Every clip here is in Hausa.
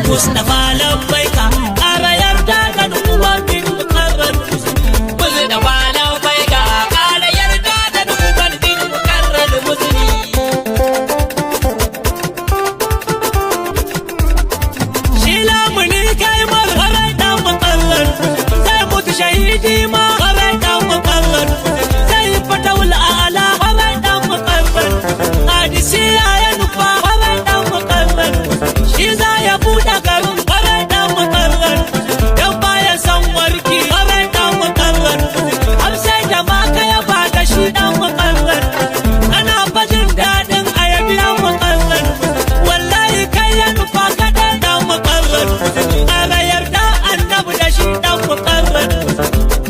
Mustapha labbaika, ƙara yarda da numan bin mukarrar musulmi. Mustapha labbaika, ƙara yarda da numan bin mukarrar musulmi. Shi lamuni kai marharai dan mukarrar, zai mutu shahidi ma harai dan mukarrar, zai fita wul'ala harai dan mukarrar, hadisiya ya nufa harai dan mukarrar, shi za ya buɗe garin harai dan mukarrar, dan baya san warki harai dan mukarrar, har sai da ma ka yaba da shi dan mukarrar, ana fajin daɗin ayabi dan mukarrar, wallahi kai ya nufa kaɗai dan mukarrar, ƙara yarda annabi da shi dan mukarrar.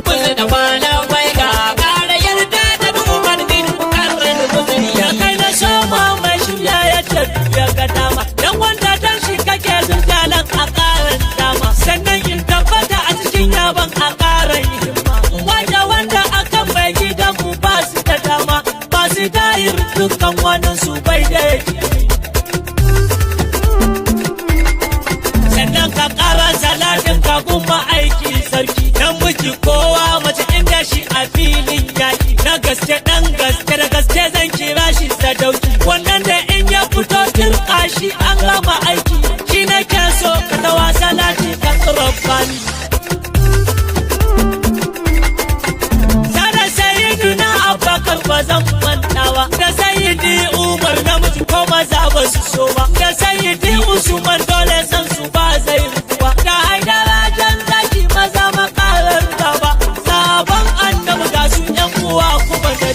Mustapha labbaika, ƙara yarda da numan bin mukarrar musulmi. Ya kai na soma mai shirya ya ce ya ga dama, dan wanda dan shi kake zurjalan a ƙarin dama, sannan in tabbata a cikin yaban a ƙarin himma. Wanda wanda akan mai gidan mu ba su da dama, ba su dahir dukkan wani su bai da yake. Sannan ka ƙara salatin ka kuma aiki sarki, dan miji kowa mace inda shi a filin yaki, na gaske dan gaske da gaske zan kira shi sadauki, wannan da in ya fito turka shi an gama aiki, shi nake so ka tawa salati kan rabbani. Sada sayyiduna Abubakar ba zan mantawa, da sayyidi Umar namiji ko maza ba su so ba, da sayyidi Usman dole san su ba zai rufuwa, da Haidara jan zaki maza makarar gaba, sabon annabi ga su yan uwa kuma da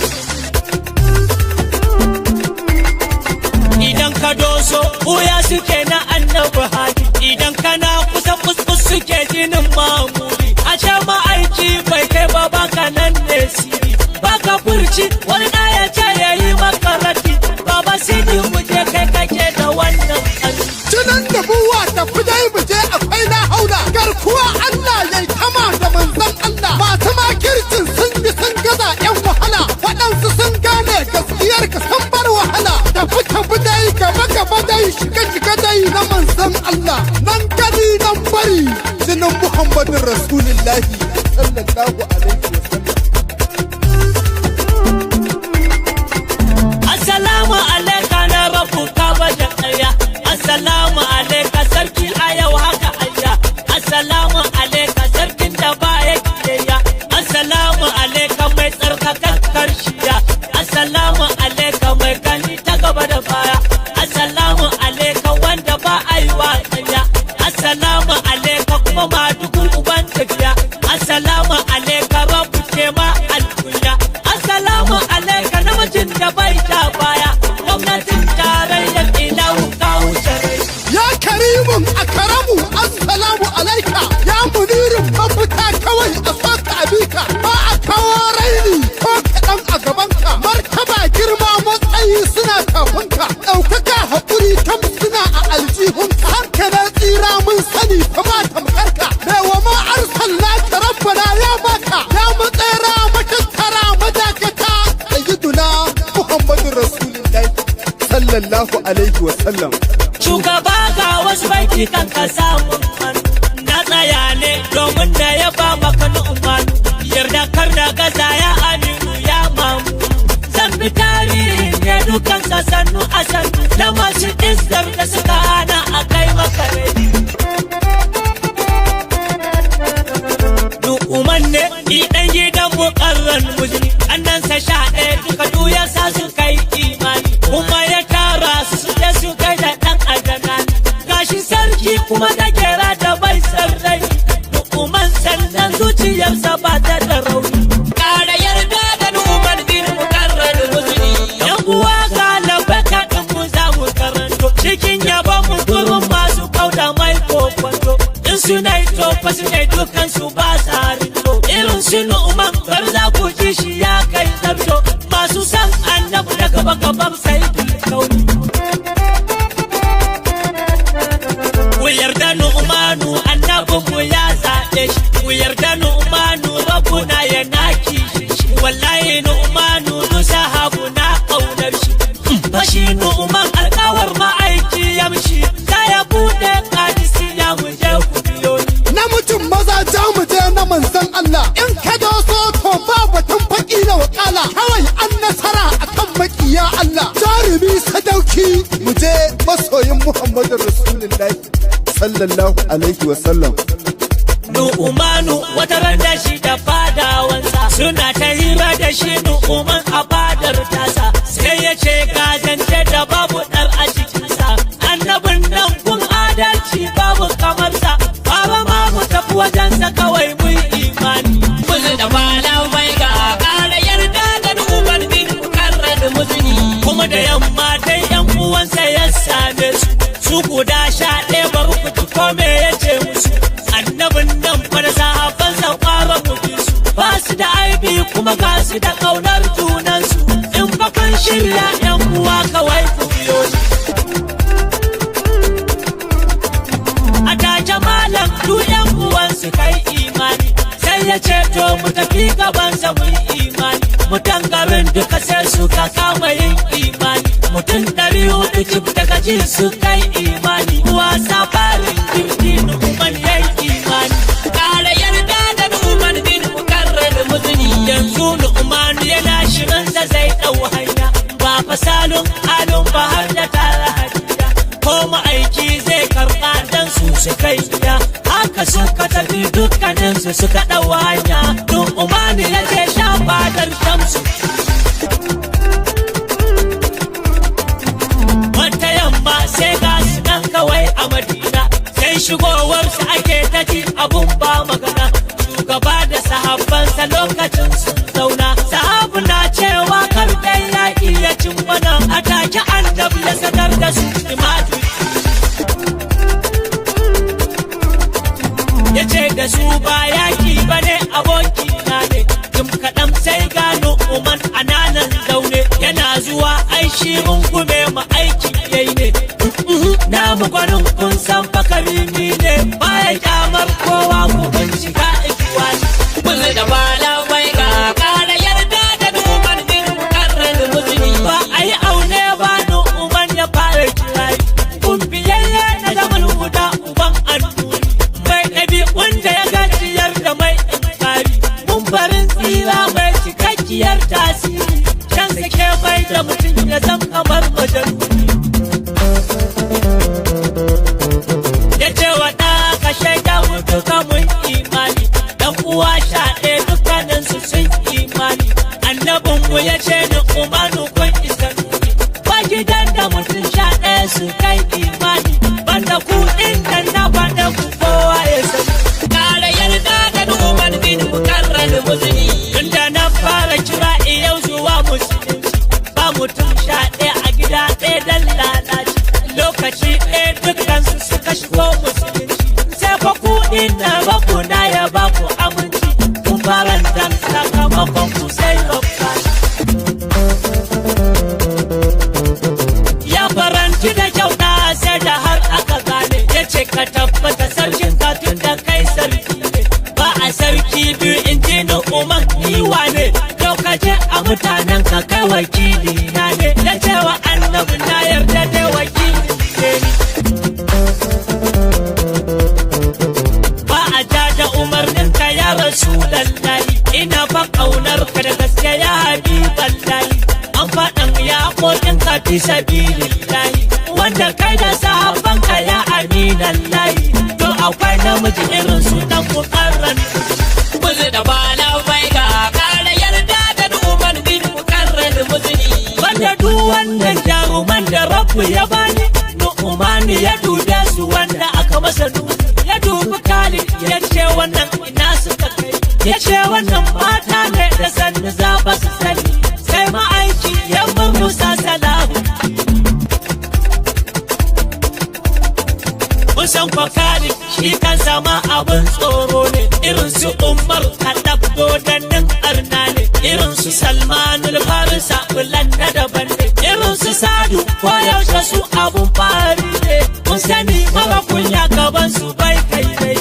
Idan ka doso, ɓuya suke na annabi hadi, idan kana kusa kuskus suke jinin mamuri. A ce ma'aiki bai kai ba baka nan ne siri, baka furci wani ɗaya ce ya yi maka rati, baba sidi mu je kai kake da wannan ƙarfi. Jinin da buwa tafi dai mu je akwai na haula garkuwa Allah yayi kama da manzon Allah masu makircin sun yi sun gaza yan wahala waɗansu sun gane gaskiyar ka sun bar wahala tafi tafi dai gaba gaba dai shiga shiga dai na manzon Allah nan gani nan bari jinin Muhammadin Rasulullahi sallallahu alaihi wasallam. Assalamu alaika na rabu ka baje ƙarya. Assalamu alaika sarki a yau haka ayya. Assalamu alaika sarkin da ba ya kiyayya. Assalamu alaika mai tsarkakakkar shiya. Assalamu alaika mai gani ta gaba da baya. Assalamu alaika wanda ba a yi wa ƙarya. Assalamu alaika kuma madugu uban tafiya. Assalamu alaika rabu ke ma alkunya. Assalamu alaika namijin da bai ja baya. Gwamnatin tarayyar ilahu ka wuce rai. Ya karimun akaramu assalamu alaika ya munirin mafita kawai a soka abika ba a kawo raini ko kaɗan a gabanka martaba girma matsayi suna tafinka ɗaukaka haƙuri tam suna a aljihunka hankalin tsira mun sani fa ba tamkarka mai wa ma arsalnaka rabbana ya baka ya matsayara matattara madakata sayyiduna muhammadun rasulullahi sallallahu alaihi wasallam. Shugaba ga wasu baiti kan ka samun hannu. Na tsaya ne domin da ya ba maka nu'umanu. Yarda kar da gaza ya aminu ya mamu. Zan bi tarihin ne dukan sa sannu a sannu. Da masu izzar da suka hana a kai maka rai. Nu'uman ne ni ɗan gidan muƙarran mujini. Annansa 11 duka duya sa su kai imani. Kuma ya tara su su je su kai da ɗan ajanani. Gashi sarki kuma da kera da bai sarrai. Nu'uman sannan zuciyarsa ba ta da rauni. Ƙara yarda da numan bin mukarrar musulmi. Yan uwa ga labaka ɗin mu za mu karanto. Cikin yabon mu gurin masu kauda mai kokwanto. In suna yi tofa su ne dukan su ba sa rinto. Irin su nu'uman bar za ku ji shi ya kai zarto. Masu san annabi da gaba gaban sai kauni. Ku yarda shi. Ku yarda Nu'manu rabbuna yana kishin shi. Wallahi Nu'manu du sahabu na ƙaunar shi. Bashi Nu'man alƙawar ma'aiki yamshi. Za ya buɗe Kadisiya mu je ku biyo ni. Namijin maza ja mu je na manzon Allah. In ka doso to ba batun faƙi da wakala. Kawai an nasara akan maƙiya Allah. Jarumi sadauki mu je masoyin Muhammadu Rasulullahi sallallahu alaihi wasallam. Nu'umanu wata ran da shi da fadawansa suna ta hira da shi Nu'uman a fadar tasa, sai ya ce ga zance da babu ɗar a cikinsa, annabin nan kun adalci babu kamarsa, baba ma mu tafi wajensa kawai mun imani. Musu da malam bai ga ƙara yarda da Umar bin Mukarrar Muzni. Kuma da yamma dai yan uwansa ya same su, su guda 11, bari ku ji ko me ya ce musu. Annabin nan fa da sahabbansa kwara ku bi su, ba su da aibi kuma ga su da kaunar junansu. In fa kun shirya yan uwa, kawai ku biyo ni. A take malam duk yan uwansu kai imani. Sai ya ce to mu tafi gabansa mu yi imani. Mutan garin duka sai suka kama yin imani, mutum 400 cif daga ji su kai imani. Wasa farin kirki, Nu'man yayi imani. Ƙara yarda da Umar bin Mukarrar Muzni. Yanzu Nu'man yana shirinsa zai ɗau hanya, ba fasalun alun ba har da tara hadiya ko ma'aiki zai karɓa dan su su kai gida. Haka suka tafi, dukkaninsu suka ɗau hanya. Nu'man ya je sha fadar Shamsu. Wata yamma sai ga su nan kawai a Madina, sai shigowarsu ake ta ji abun ba magana. Shugaba da sahabbansa lokacin sun zauna, sahabu na cewa kar dai yaƙi ya cin mana. A take annabi ya sanar da su imadu, ya ce da su ba yaƙi ba ne, aboki na ne. Jim kaɗan sai gano Umar ananan zaune, yana zuwa ai shi rungume ma aiki yayi ne. Na mu gwanin kun san fakarimi ne, baya kyamar kowa, ku bincika ikiwani. Musu da malam bai ga ƙara yarda da Umar bin Mukarrar Muzni. Ba a yi aune ba Nu'uman ya fara kirari, kun biyayye na zaman guda uban annuri, mai ɗabi'un da ya gajiyar da mai inkari, mun farin tsira mai cikakkiyar tasiri, can sake mai da mutum ya zam kamar majaluni. Ya ce wa ɗa ka shaida mu duka mun imani, dan uwa 11 dukkaninsu sun imani. Annabinmu ya ce ni Umaru kun isa nuni, ba gidan da mutum 11 su kai imani banda ku, inda na faɗa ku kowa ya sani. Ƙara yarda da Umar bin Mukarrar Muzni. Tunda na fara kira yau zuwa musulunci, ba mutum 11 a gida ɗaya dan lalaci lokaci ɗaya dukkansu suka shigo musulunci, sai fa ku na ba ku na ya ba ku aminci, kun faranta sakamakon ku sai babba ya faranti da kyau na, sai da har aka gane. Ya ce ka tabbata sarkin ka tun da kai sarki ne, ba a sarki biyu, in ji ni Umar niwa ne, lokacin a mutanen ka kai wakili na ne. Ya ce wa annabi na yarda da wakili ne ni. Ba a ja da umarnin ka ya Rasulallahi, ina fa kaunar ka da gaske ya habiballahi. An faɗan ya kokin ka fi sabilillahi, wanda kai da sahabban ka ya aminallahi. To akwai namiji irin su dan mukarran. Musu da malam bai ga ƙara yarda da Umar bin Mukarrar Muzni. Banda duk wannan jaruman da rabu ya bani, Nu'umani ya dube su wanda aka masa nuni. Ya dubi Khalid ya ce wannan ina suka kai, ya ce wannan mata ne da sannu za ba su sani. Sai ma'aiki ya murmusa salahu. Musan kwa Khalid shi kansa ma abin tsoro ne, irin su Umar Kaddaf dodannin arna ne, irin su Salmanul Farisa bulan na daban ne, irin su Sadu ko yaushe su abun fari ne. Kun sani mara kunya gaban su bai kai dai.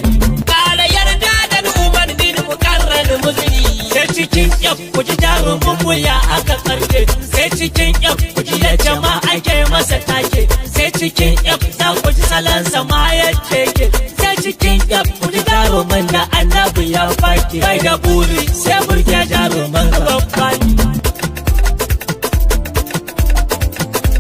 Ƙara yarda da cikin F za ku ji salon sama ya ceke. Sai cikin F ku ji jaruman da annabi ya fake. Bai da buri sai burge jaruman babbani.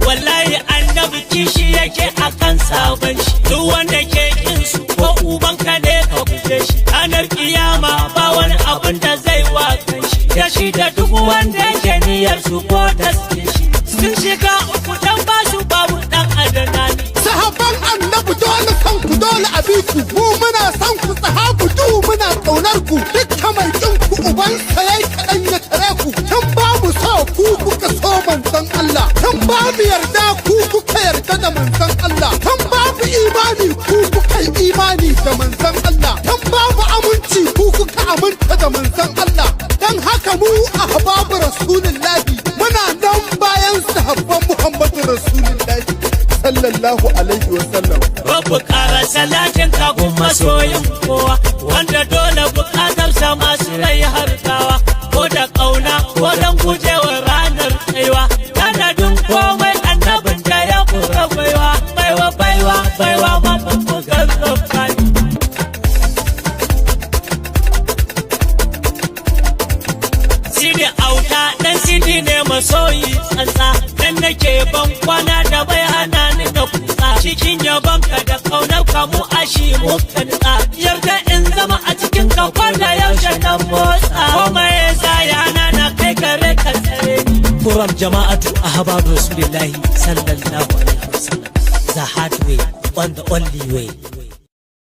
Wallahi annabi kishi yake akan sabon shi. Duk wanda ke kin su ko ubanka ne ka guje shi. Ranar kiyama ba wani abun da zai wa kan shi. Da shi da duk wanda yake niyyar su ko taske shi. Sun shiga uku dan ba su babu dan adana ne. Sahabban annabi, dole san ku, dole a bi ku. Mu muna san ku sahabu, du muna kaunar ku. Dukkan mai kin ku uban sa yayi kaɗan ya tare ku. Tun babu so ku kuka so manzon Allah, tun babu yarda ku kuka yarda da manzon Allah, tun babu imani ku kuka yi imani da manzon Allah, tun babu aminci ku kuka aminta da manzon Allah. Dan haka mu ahbabu Rasulullahi muna nan bayan sahabban Muhammadu Rasulullahi sallallahu alaihi wasallam. Babu ƙara salatin kagun masoyin kowa, wanda dole buƙatar sa masu rai harkawa, ko da ƙauna ko don gujewa ranar tsaiwa. Tanadin komai annabin da ya kura baiwa, baiwa baiwa baiwa mafi rabbani. Sidi auta dan sidi ne masoyi tsantsa, dan nake ban kwana da bai hana ni da kutsa cikin yabon ka da kaunar ka, mu ashi mu nutsa, yarda in zama a cikin ka da yaushe na motsa, komai ya yana na kai gare ka, tsare ni. Forum Jama'atu Ahbab Rasulillahi sallallahu alaihi wasallam. The hard way on the only way.